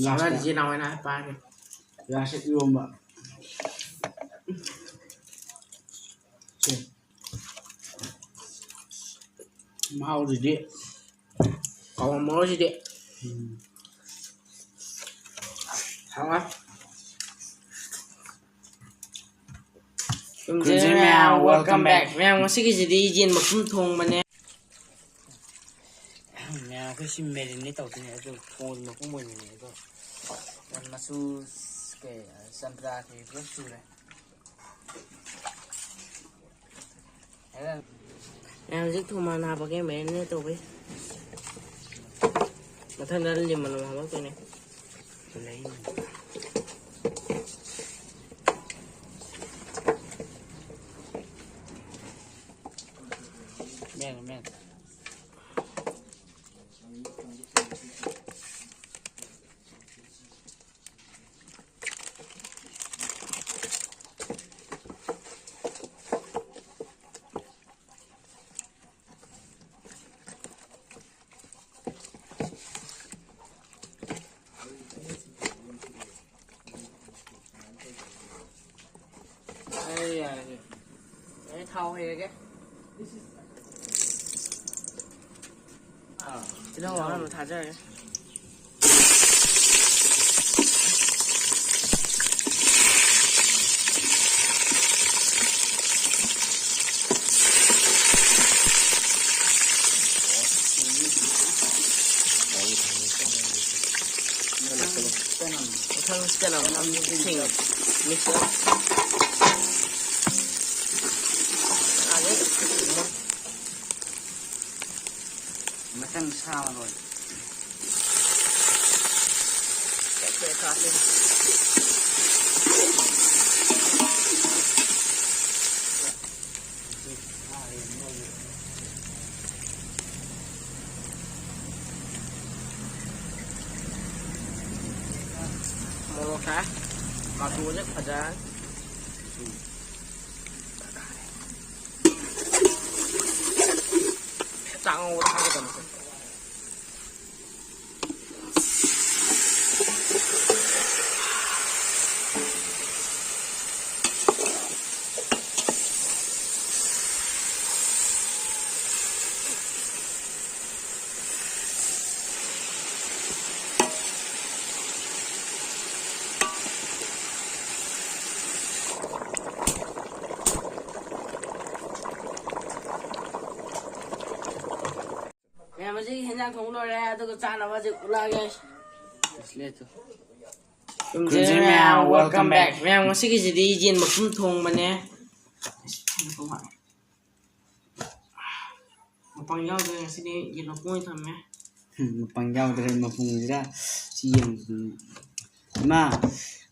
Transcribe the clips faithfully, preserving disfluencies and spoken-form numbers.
ꯆꯥꯅꯔꯤꯁꯦ ꯅꯍꯥꯟꯋꯥꯏ ꯅꯍꯥꯟ ꯄꯥꯏꯔꯦ꯫ ꯂꯥꯁꯇ ꯏꯔꯣꯝꯕ꯫ ꯁꯦ꯫ ꯃꯍꯥꯎꯁꯤꯗꯤ꯫ ꯀꯥꯎꯔꯝꯃꯔꯣꯏ ꯁꯤꯗꯤ꯫ ꯎꯝ꯫ ꯍꯥꯎꯔꯦ꯫ ꯈꯨꯔꯨꯝꯖꯔꯤ ꯃꯌꯥꯝ, welcome back꯫ ꯃꯌꯥꯝ, ꯉꯁꯤꯒꯤꯁꯤꯗꯤ ꯌꯦꯟ ꯃꯈꯨꯝ ꯊꯣꯡꯕꯅꯦ꯫ ꯃꯌꯥꯝ, ꯑꯩꯈꯣꯏ ꯁꯤ marinate ꯇꯧꯗꯣꯏꯅꯦ, ꯑꯗꯨ ꯊꯣꯡ ꯃꯈꯨꯝ ꯑꯣꯏꯅꯅꯦ, ꯑꯗꯣ ꯃꯆꯨ ꯀꯩ, ꯆꯝꯄ꯭ꯔꯥ ꯀꯩ ꯄꯨꯂꯞ ꯁꯨꯔꯦ꯫ ꯑꯩ ꯍꯧꯖꯤꯛ ꯊꯨꯝ ꯍꯥꯟꯅ ꯍꯥꯞꯄꯒꯦ, marinate ꯇꯧꯕꯩ꯫ ꯃꯊꯪꯗ ꯂꯤꯃꯟ ꯑꯃꯨꯛ ꯍꯥꯞꯄꯛꯇꯣꯏꯅꯦ꯫ ꯃꯦꯠꯂꯣ, ꯃꯦꯠꯂꯣ꯫ ꯑꯩ ꯌꯥꯔꯦ꯫ ꯑꯩ ꯊꯥꯎ ꯍꯩꯔꯒꯦ꯫ ꯑꯥ, ꯇꯤꯜꯍꯧ ꯑꯍꯥꯟꯕ ꯊꯥꯖꯔꯒꯦ꯫ ꯃꯊꯪ step ꯑꯃ ꯑꯃꯨꯛ ꯊꯦꯡꯉꯦ꯫ Mix up꯫ ꯑꯗꯩ ꯃꯊꯪ ꯁꯥ ꯃꯔꯣꯏ꯫ ꯆꯠꯈ꯭ꯔꯦ ꯁꯥꯁꯦ꯫ ꯃꯣꯔꯣꯛ ꯁꯥꯏ꯫ ꯃꯆꯨꯁꯦ ꯐꯖꯔꯅꯤ꯫ ꯆꯥꯛ ꯉꯧꯕꯗ ꯍꯥꯞꯀꯗꯕꯅꯤ꯫ ꯊꯣꯡ ꯂꯣꯏꯔꯦ, ꯑꯗꯨꯒ ꯆꯥꯅꯕ ꯍꯧꯖꯤꯛ ꯎꯠꯂꯛꯑꯒꯦ꯫ ꯈꯨꯔꯨꯝꯖꯔꯤ ꯃꯌꯥꯝ, welcome back. ꯃꯌꯥꯝ, ꯉꯁꯤꯒꯤꯁꯤꯗꯤ ꯌꯦꯟ ꯃꯄꯨꯝ ꯊꯣꯡꯕꯅꯦ꯫ ꯃꯄꯪ ꯌꯥꯎꯗ꯭ꯔꯦ, ꯉꯁꯤꯗꯤ ꯌꯦꯟ ꯃꯄꯨꯝ ꯑꯣꯏꯅ ꯊꯝꯃꯦ꯫ ꯎꯝ, ꯃꯄꯪ ꯌꯥꯎꯗ꯭ꯔꯦ, ꯃꯄꯨꯝꯁꯤꯗ ꯁꯤ ꯌꯦꯡ-, ꯏꯃꯥ,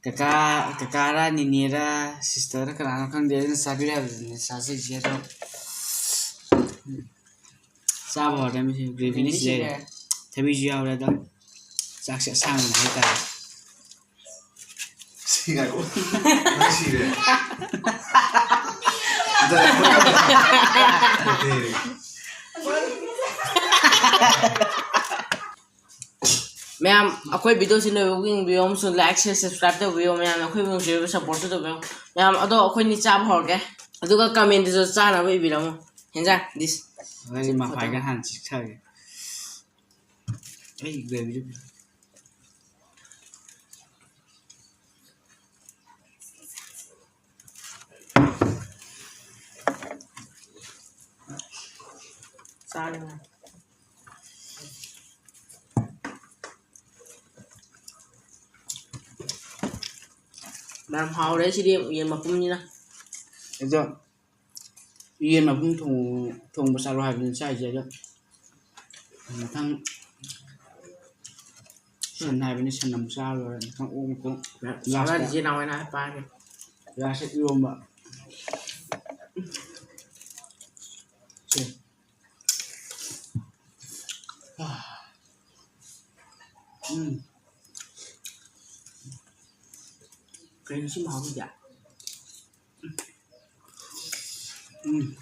ꯀꯀꯥ, ꯀꯀꯥꯔ, ꯅꯤꯅꯦꯔ, sisterꯔ ꯀꯅꯥꯅꯣ ꯈꯪꯗꯦ, ꯑꯗꯨꯅ ꯆꯥꯕꯤꯔꯣ ꯍꯥꯏꯕꯗꯨꯅꯦ ꯆꯥꯖꯩꯁꯦ꯫ ꯑꯗꯣ ꯆꯥꯕ ꯍꯧꯔꯦ, ꯃꯁꯤ gravyꯅ gravyꯅ ꯁꯤꯔꯦ꯫ ꯁꯤꯔꯦ꯫ ꯊꯕꯤꯁꯨ ꯌꯥꯎꯔꯦ, ꯑꯗꯣ ꯆꯥꯛꯁꯦ ꯑꯁꯥꯡꯕꯅꯦ ꯍꯥꯏꯇꯥꯔꯦ꯫ ꯁꯤ ꯉꯥꯏꯈꯣ꯫ ꯅꯪ ꯁꯤꯔꯦ꯫ ꯃꯌꯥꯝ, ꯑꯩꯈꯣꯏ videoꯁꯤ ꯂꯣꯏꯕꯧ ꯌꯦꯡꯕꯤꯌꯣ ꯑꯃꯁꯨꯡ like, share, subscribe ꯇꯧꯕꯤꯌꯣ꯫ ꯃꯌꯥꯝꯅ ꯑꯩꯈꯣꯏꯕꯨ ꯅꯨꯡꯁꯤꯕꯤꯕ supportꯁꯨ ꯇꯧꯕꯤꯌꯣ꯫ ꯃꯌꯥꯝ, ꯑꯗꯣ ꯑꯩꯈꯣꯏꯅꯤ ꯆꯥꯕ ꯍꯧꯔꯒꯦ, ꯑꯗꯨꯒ commentꯇꯁꯨ ꯆꯥꯅꯕ ꯏꯕꯤꯔꯝꯃꯣ꯫ ꯍꯦꯟꯖꯥꯡ, this꯫ ꯅꯪꯒꯤ ꯃꯄꯥꯏꯒ ꯍꯥꯟꯅ ꯆꯤꯛꯊꯒꯦ꯫ ꯑꯩ gravyꯗꯨ ꯆꯥꯔꯦ꯫ ꯌꯥꯝ ꯍꯥꯎꯔꯦ ꯁꯤꯗꯤ ꯌꯦꯟ ꯃꯄꯨꯝꯅꯤꯅ꯫ ꯑꯗꯣ ꯌꯦꯟ ꯃꯄꯨꯝ ꯊꯣꯡ-, ꯊꯣꯡꯕ ꯆꯥꯔꯣ ꯍꯥꯏꯕꯅꯤ ꯆꯥꯏꯁꯦ꯫ ꯑꯗꯣ ꯃꯊꯪ ꯁꯟ ꯍꯥꯏꯕꯅꯤ, ꯁꯟ ꯑꯃꯨꯛ ꯆꯥꯔ ꯂꯣꯏꯔꯦ꯫ ꯃꯊꯪ ꯑꯣꯛ ꯑꯃꯨꯛ ꯂꯥꯁꯇ ꯆꯥꯔꯤꯁꯦ ꯅꯥꯎ ꯑꯩꯅ ꯍꯥꯏ ꯄꯥꯏꯔꯦ꯫ ꯂꯥꯁꯇ ꯏꯔꯣꯝꯕ꯫ ꯁꯦ꯫ ꯎꯝ꯫ ꯀꯩꯅꯣ ꯁꯤ ꯃꯍꯥꯎꯁꯤꯗꯤ? ꯎꯝ꯫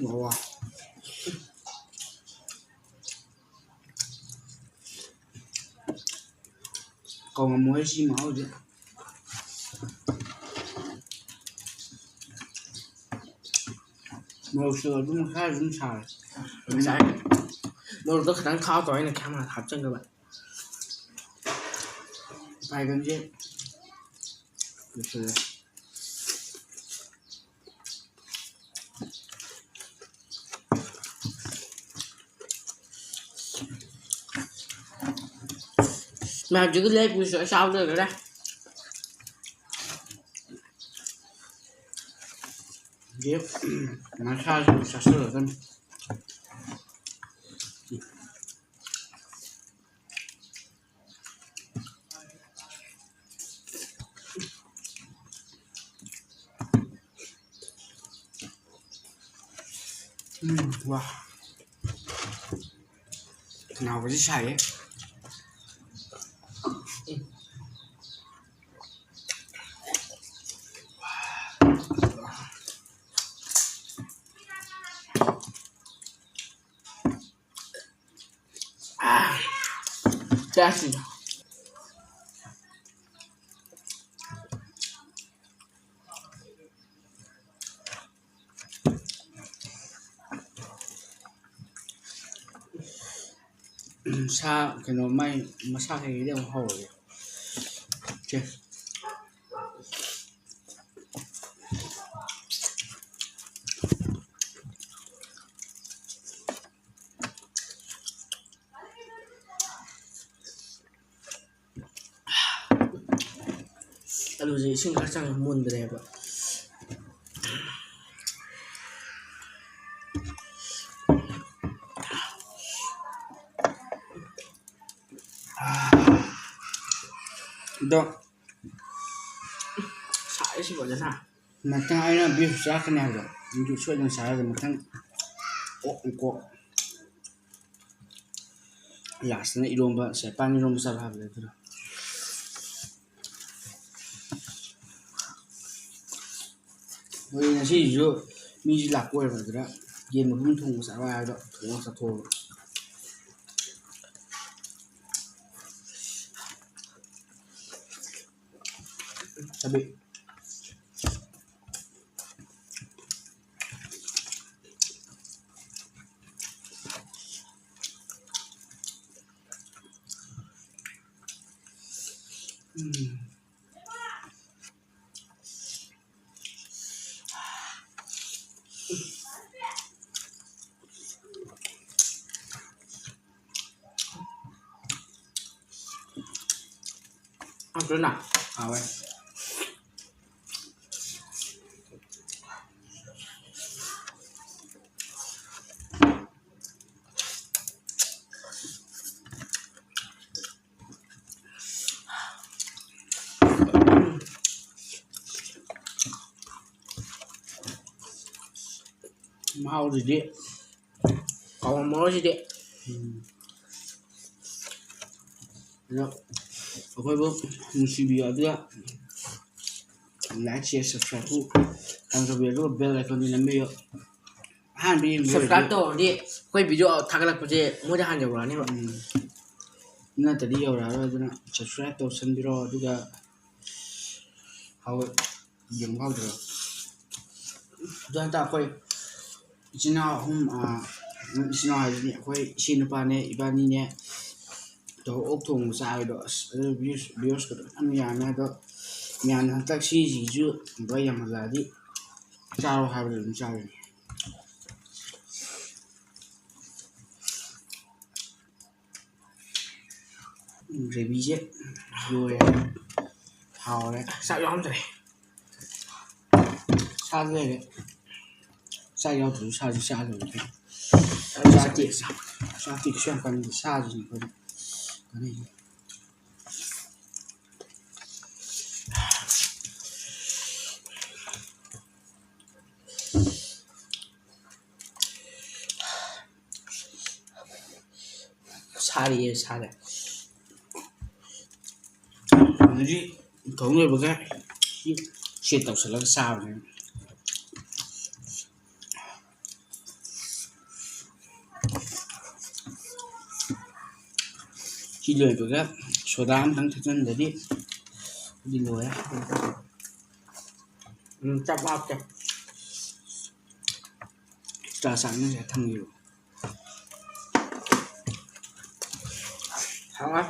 ꯋꯥ꯫ ꯀꯧꯉꯝꯃꯣꯏ ꯁꯤ ꯃꯍꯥꯎꯁꯦ꯫ ꯃꯣꯔꯣꯛꯁꯨ ꯑꯗꯨꯝ ꯈꯔ ꯑꯗꯨꯝ ꯁꯥꯔꯦ꯫ ꯉꯁꯥꯏ ꯃꯣꯔꯣꯛꯇꯣ ꯈꯤꯇꯪ ꯈꯥꯛꯑ ꯇꯧꯔ ꯑꯩꯅ ꯈꯤꯇꯪ ꯍꯥꯞꯆꯤꯟꯈ꯭ꯔꯕ꯫ ꯃꯄꯥꯏꯒꯟꯁꯦ ꯂꯣꯏꯁꯤꯜꯂꯦ꯫ ꯃꯌꯥꯝꯁꯤꯒꯤ ꯂꯩ ꯄꯨꯁꯨ ꯑꯩ ꯆꯥꯕ ꯂꯣꯏꯈꯔꯦ꯫ ꯃꯁꯥꯁꯨ ꯆꯥꯁꯤꯜꯂꯗꯝꯅꯤ꯫ ꯎꯝ, ꯋꯥ꯫ ꯈꯅꯥꯎꯒꯁꯤ ꯁꯥꯏꯌꯦ꯫ ꯆꯥꯁꯤ꯫ ꯁꯥ ꯀꯩꯅꯣ ꯃꯥꯏ ꯃꯁꯥ ꯀꯩꯀꯩꯗꯤ ꯑꯃꯨꯛ ꯍꯧꯔꯒꯦ꯫ ꯁꯦ꯫ ꯑꯂꯨꯁꯦ ꯏꯁꯤꯡ ꯈꯔ ꯆꯪꯉ ꯃꯨꯟꯗ꯭ꯔꯦꯕ꯫ ꯑꯗꯣ ꯁꯥꯏ ꯁꯤ ꯐꯖꯅ꯫ ꯃꯊꯪ ꯑꯩꯅ ꯕꯤꯐ ꯆꯥꯔꯛꯀꯅꯤ ꯍꯥꯏꯕꯗꯣ, ꯑꯗꯨ ꯁꯣꯏꯗꯅ ꯆꯥꯔꯒ ꯃꯊꯪ ꯑꯣꯛ ꯀꯣ꯫ ꯂꯥꯁꯇꯅ ꯏꯔꯣꯝꯕ, ꯁꯦ, ꯄꯥꯟ ꯏꯔꯣꯝꯕ ꯆꯥꯕ ꯍꯥꯏꯕꯗꯣ ꯑꯗꯨꯗꯣ꯫ ꯍꯣꯏ, ꯉꯁꯤꯁꯤꯁꯨ ꯃꯤꯁꯨ ꯂꯥꯛꯄ ꯑꯣꯏꯔꯝꯃꯗ꯭ꯔꯥ, ꯌꯦꯟ ꯃꯄꯨꯝ ꯊꯣꯡꯕ ꯆꯥꯕ ꯍꯥꯏꯕꯗꯣ ꯊꯣꯡꯉ ꯆꯥꯊꯣꯛꯑꯕ꯫ ꯊꯕꯤ꯫ ꯎꯝ꯫ ꯍꯥꯎꯇ꯭ꯔꯣ ꯅꯥ? ꯍꯥꯎꯋꯦ꯫ ꯃꯍꯥꯎꯁꯤꯗꯤ ꯀꯥꯎꯉꯝꯃꯔꯣꯏ ꯁꯤꯗꯤ꯫ ꯎꯝ꯫ ꯑꯗꯣ ꯑꯩꯈꯣꯏꯕꯨ ꯅꯨꯡꯁꯤꯕꯤꯌꯨ, ꯑꯗꯨꯒ like, share, subscribe ꯇꯨ ꯇꯧꯕꯤꯌꯨ, ꯑꯗꯨꯒ bell icon ꯗꯤ ꯅꯝꯕꯤꯌꯨ꯫ ꯑꯍꯥꯟꯕ ꯌꯦꯡꯕꯤꯔꯗꯤ subscribe ꯇꯧꯔꯗꯤ ꯑꯩꯈꯣꯏ video ꯊꯥꯒꯠꯂꯛꯄꯁꯦ ꯃꯣꯏꯗ ꯍꯥꯟꯅ ꯌꯧꯔꯛꯑꯅꯦꯕ꯫ ꯎꯝ꯫ ꯅꯠꯇ꯭ꯔꯗꯤ ꯌꯧꯔꯛꯑꯔꯣꯏ, ꯑꯗꯨꯅ subscribe ꯇꯧꯁꯟꯕꯤꯔꯣ, ꯑꯗꯨꯒ ꯍꯧ-, ꯌꯦꯡꯕ ꯍꯧꯗ꯭ꯔꯣ? ꯑꯗꯨ ꯍꯟꯗꯛ ꯑꯩꯈꯣꯏ ꯏꯆꯤꯟ ꯏꯅꯥꯎ ꯑꯍꯨꯝ, ꯑꯥ, ꯏꯆꯤꯟ ꯏꯅꯥꯎ ꯍꯥꯏꯁꯤꯗꯤ ꯑꯩꯈꯣꯏ ꯏꯆꯦ ꯅꯨꯄꯥꯅꯦ, ꯏꯕꯥꯅꯤꯅꯦ, ꯇꯧꯔ ꯑꯣꯛ ꯊꯣꯡꯕ ꯆꯥꯕꯗꯣ, ꯑꯁ, ꯑꯗꯨ views, views ꯀꯗꯣ ꯌꯥꯝ ꯌꯥꯝꯃꯦ꯫ ꯑꯗꯣ ꯃꯌꯥꯝꯅ ꯍꯟꯗꯛ ꯁꯤꯁꯤꯁꯨ ꯑꯗꯨꯃꯥꯏ ꯌꯥꯝꯍꯜꯂꯛꯑꯗꯤ ꯆꯥꯔꯣ ꯍꯥꯏꯕꯗ ꯑꯗꯨꯝ ꯆꯥꯔꯤꯅꯤ꯫ Gravy ꯁꯦ ꯂꯣꯏꯔꯦ꯫ ꯍꯥꯎꯔꯦ꯫ ꯆꯥꯛ ꯌꯥꯎꯔꯝꯗ꯭ꯔꯦ꯫ ꯁꯥꯁꯨ ꯂꯩꯔꯦ꯫ ꯆꯥꯛ ꯌꯥꯎꯗ꯭ꯔꯁꯨ ꯁꯥꯁꯨ ꯆꯥ ꯂꯣꯏꯔꯦ꯫ ꯆꯥꯛꯇꯤ, ꯆꯥꯛꯇꯤ ꯀꯩꯁꯨ ꯌꯥꯝ ꯀꯟꯅ ꯁꯥꯁꯤꯅꯤ ꯑꯩꯈꯣꯏꯅ ꯀꯥꯟꯅꯩꯁꯦ꯫ ꯁꯥꯔꯤꯌꯦ, ꯁꯥꯔꯦ꯫ ꯑꯗꯨꯗꯤ ꯊꯣꯡ ꯂꯣꯏꯕꯒ ꯁꯤ set ꯇꯧꯁꯜꯂꯒ ꯆꯥꯕꯅꯦ꯫ ꯁꯤ ꯂꯣꯏꯕꯒ soda ꯑꯝꯇꯪ ꯊꯛꯆꯟꯗꯗꯤ ꯑꯗꯨꯗꯤ ꯂꯣꯏꯔꯦ꯫ ꯎꯝ, ꯆꯥꯛ ꯂꯥꯞꯇꯦ꯫ Extra ꯆꯥꯛꯅꯤꯁꯦ ꯊꯝꯈꯤꯕ꯫ ꯍꯥꯎꯔꯦ꯫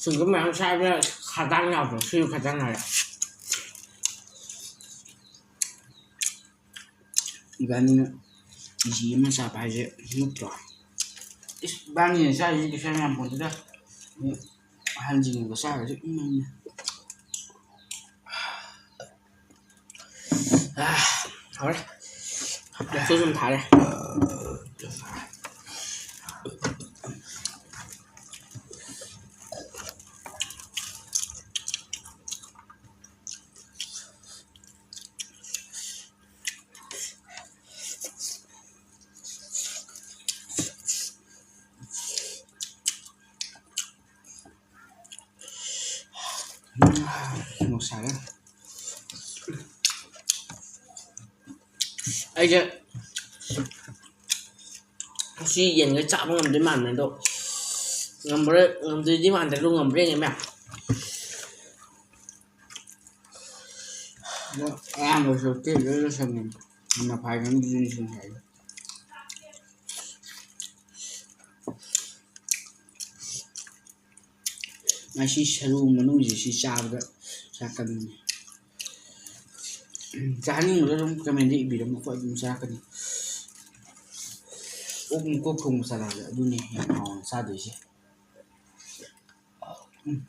ꯁꯤꯡꯖꯨ ꯃꯌꯥꯝ ꯆꯥꯕꯗ ꯈꯗꯥꯡ ꯌꯥꯎꯗ꯭ꯔꯣ? ꯁꯤꯁꯨ ꯈꯗꯥꯡ ꯍꯥꯏꯔꯦ꯫ ꯏꯕꯥꯅꯤꯅ ꯀꯦ ꯖꯤ ꯑꯃ ꯆꯥꯕ ꯍꯥꯏꯁꯦ ꯅꯠꯇ꯭ꯔꯣ? ꯏꯁ, ꯏꯕꯥꯅꯤꯅ ꯆꯥꯔꯤꯁꯤ ꯀꯩꯁꯨ ꯌꯥꯝ ꯌꯥꯝ ꯄꯣꯟꯇꯦꯗ꯫ ꯑꯍꯟꯁꯤꯡꯒ ꯆꯥꯒ꯭ꯔꯗꯤ ꯏꯃꯥꯏꯅ꯫ ꯑꯥ, ꯍꯧꯔꯦ꯫ ꯂꯐꯨ ꯁꯨꯝ ꯊꯥꯔꯦ꯫ ꯅꯨꯡꯁꯥꯔꯦ꯫ ꯑꯩꯁꯦ ꯁꯤ ꯌꯦꯟꯒ ꯆꯥꯕ ꯉꯝꯗꯣꯏ ꯃꯥꯟꯕꯅꯦ, ꯑꯗꯣ ꯉꯝꯕ꯭ꯔꯥ ꯉꯝꯗꯣꯏꯗꯤ ꯃꯥꯟꯗꯦ, ꯑꯗꯨ ꯉꯝꯕ꯭ꯔꯥ ꯌꯦꯡꯒꯦ ꯃꯌꯥꯝ꯫ ꯑꯗꯣ ꯑꯌꯥꯝꯕ ꯁꯔꯨꯛꯇꯤ ꯂꯣꯏ ꯂꯣꯏꯁꯟꯒꯅꯤ꯫ ꯃꯐꯥꯏꯒꯟꯗꯨꯗꯤ ꯂꯣꯏꯁꯟꯈ꯭ꯔꯦ꯫ ꯃꯁꯤ ꯁꯔꯨ ꯃꯅꯨꯡꯁꯤ ꯁꯤ ꯆꯥꯕꯗ ꯆꯥꯛꯀꯟꯕꯅꯤ꯫ ꯆꯥꯅꯤꯡꯕꯗ ꯑꯗꯨꯝ ꯀꯃꯦꯟꯗ ꯏꯕꯤꯔꯝꯃꯨꯀꯣ, ꯑꯩ ꯑꯗꯨꯝ ꯆꯥꯔꯛꯀꯅꯤ꯫ ꯑꯣꯛ ꯃꯀꯣꯛ ꯊꯣꯡꯕ ꯆꯥꯔꯛꯑꯒ ꯑꯗꯨꯅꯤ ꯌꯥꯝ ꯍꯥꯎꯅ ꯆꯥꯗꯣꯏꯁꯦ꯫ ꯎꯝ꯫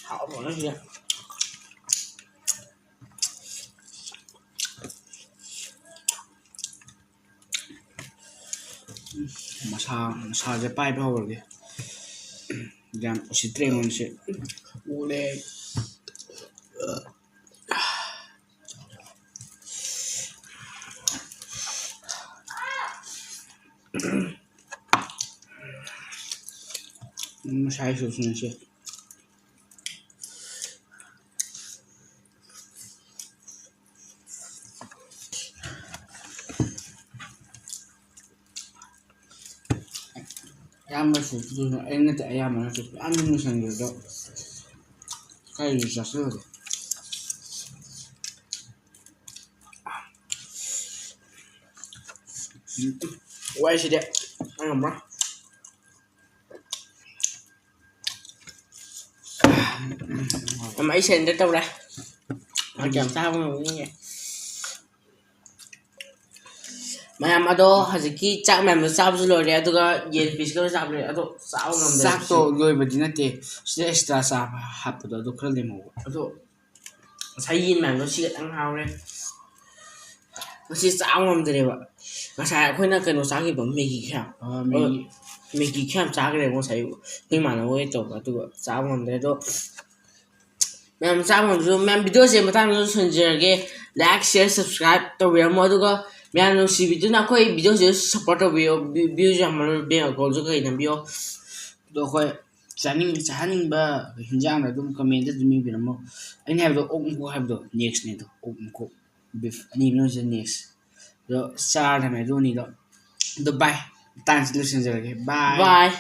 ꯍꯥꯎꯕꯅ ꯁꯤꯗ꯫ ꯃꯁꯥ, ꯃꯁꯥꯁꯦ ꯄꯥꯏꯕ ꯍꯧꯔꯒꯦ꯫ ꯌꯥꯝ ꯎꯁꯤꯠꯇ꯭ꯔꯦ ꯑꯩꯉꯣꯟꯗꯁꯦ꯫ ꯑꯣꯂꯦ꯫ ꯃꯁꯥꯏ ꯁꯨꯁꯅꯁꯦ꯫ ꯑꯌꯥꯝꯕ ꯁꯨꯁꯇꯨꯁꯨ ꯑꯩ ꯅꯠꯇꯦ, ꯑꯌꯥꯝꯕ ꯅꯠꯇꯦ, ꯌꯥꯝ ꯂꯣꯏꯁꯟꯈ꯭ꯔꯦ꯫ ꯑꯗꯣ ꯈꯔꯁꯨ ꯆꯥꯁꯤꯜꯂꯒꯦ꯫ ꯎꯝ, ꯋꯥꯏꯁꯤꯗꯤ꯫ ꯉꯝꯃꯣꯏ꯫ ꯃꯌꯥꯝ, ꯑꯩ ꯁꯔꯦꯟꯗꯔ ꯇꯧꯔꯦ꯫ ꯃꯥ ꯀꯌꯥꯝ ꯆꯥꯕ ꯉꯝꯒꯅꯤ? ꯃꯌꯥꯝ, ꯑꯗꯣ ꯍꯧꯖꯤꯛꯀꯤ ꯆꯥꯛ ꯃꯌꯥꯝꯗꯣ ꯆꯥꯕꯁꯨ ꯂꯣꯏꯔꯦ, ꯑꯗꯨꯒ ꯌꯦꯟ ꯄꯤꯁꯀ ꯆꯥꯕ ꯂꯣꯏꯔꯦ, ꯑꯗꯣ ꯆꯥꯕ ꯉꯝꯗ꯭ꯔꯦ꯫ ꯆꯥꯛꯇꯣ ꯂꯣꯏꯕꯗꯤ ꯅꯠꯇꯦ, ꯁꯤꯗ ꯑꯦꯛꯁꯇ꯭ꯔꯥ ꯆꯥꯕ ꯍꯥꯞꯄꯗꯣ ꯑꯗꯨ ꯈꯔ ꯂꯦꯝꯍꯧꯕ꯫ ꯑꯗꯣ ꯉꯁꯥꯏ ꯌꯦꯟ ꯃꯌꯥꯝꯗꯣ ꯁꯤ ꯈꯛꯇꯪ ꯍꯥꯎꯔꯦ꯫ ꯉꯁꯤ ꯆꯥꯕ ꯉꯝꯗ꯭ꯔꯦꯕ꯫ ꯉꯁꯥꯏ ꯑꯩꯈꯣꯏꯅ ꯀꯩꯅꯣ ꯆꯥꯈꯤꯕ, ꯃꯦꯒꯤ ꯈꯌꯥꯝ꯫ ꯑ, ꯃꯦꯒꯤ꯫ ꯃꯦꯒꯤ ꯈꯌꯥꯝ ꯆꯥꯈ꯭ꯔꯦꯕ ꯉꯁꯥꯏ ꯑꯌꯨꯛ꯫ ꯑꯩꯈꯣꯏ ꯏꯃꯥꯟꯅꯕ ꯍꯣꯏ ꯇꯧꯕ, ꯑꯗꯨꯒ ꯆꯥꯕ ꯉꯝꯗ꯭ꯔꯦ꯫ ꯑꯗꯣ ꯃꯌꯥꯝ ꯆꯥꯕ ꯉꯝꯗ꯭ꯔꯁꯨ, ꯃꯌꯥꯝ ꯚꯤꯗꯤꯑꯣꯁꯦ ꯃꯇꯥꯡꯗ ꯂꯣꯏꯁꯤꯟꯖꯔꯒꯦ꯫ Like, share, subscribe ꯇꯧꯕꯤꯔꯝꯃꯣ꯫ ꯑꯗꯨꯒ ꯃꯌꯥꯝ ꯅꯨꯡꯁꯤꯕꯤꯗꯨꯅ ꯑꯩꯈꯣꯏ ꯚꯤꯗꯤꯑꯣꯁꯦ support ꯇꯧꯕꯤꯌꯣ꯫ ꯚ꯭ꯌꯨ-, ꯚ꯭ꯌꯨꯁ ꯌꯥꯝꯃꯜꯂꯣꯏ, bank accountꯁꯨ ꯀꯩ ꯅꯝꯕꯤꯌꯣ꯫ ꯑꯗꯣ ꯑꯩꯈꯣꯏ ꯆꯥꯅꯤꯡ-, ꯆꯥꯍꯟꯅꯤꯡꯕ ꯍꯤꯟꯖꯥꯡꯗ ꯑꯗꯨꯝ commentꯇ ꯑꯗꯨꯝ ꯏꯕꯤꯔꯝꯃꯣ꯫ ꯑꯩꯅ ꯍꯥꯏꯕꯗꯣ ꯑꯣꯛ ꯃꯀꯣꯛ ꯍꯥꯏꯕꯗꯣ nextꯅꯦ ꯑꯗꯣ, ꯑꯣꯛ ꯃꯀꯣꯛ, beef ꯑꯅꯤ ꯃꯅꯨꯡꯁꯤꯗ next꯫ ꯑꯗꯣ ꯆꯥꯔ ꯊꯝꯃꯦ ꯑꯗꯨ ꯑꯅꯤꯗꯣ꯫ ꯑꯗꯣ bye꯫ ꯃꯇꯥꯡꯁꯤ ꯂꯣꯏꯁꯤꯟꯖꯔꯒꯦ꯫ Bye꯫ Bye꯫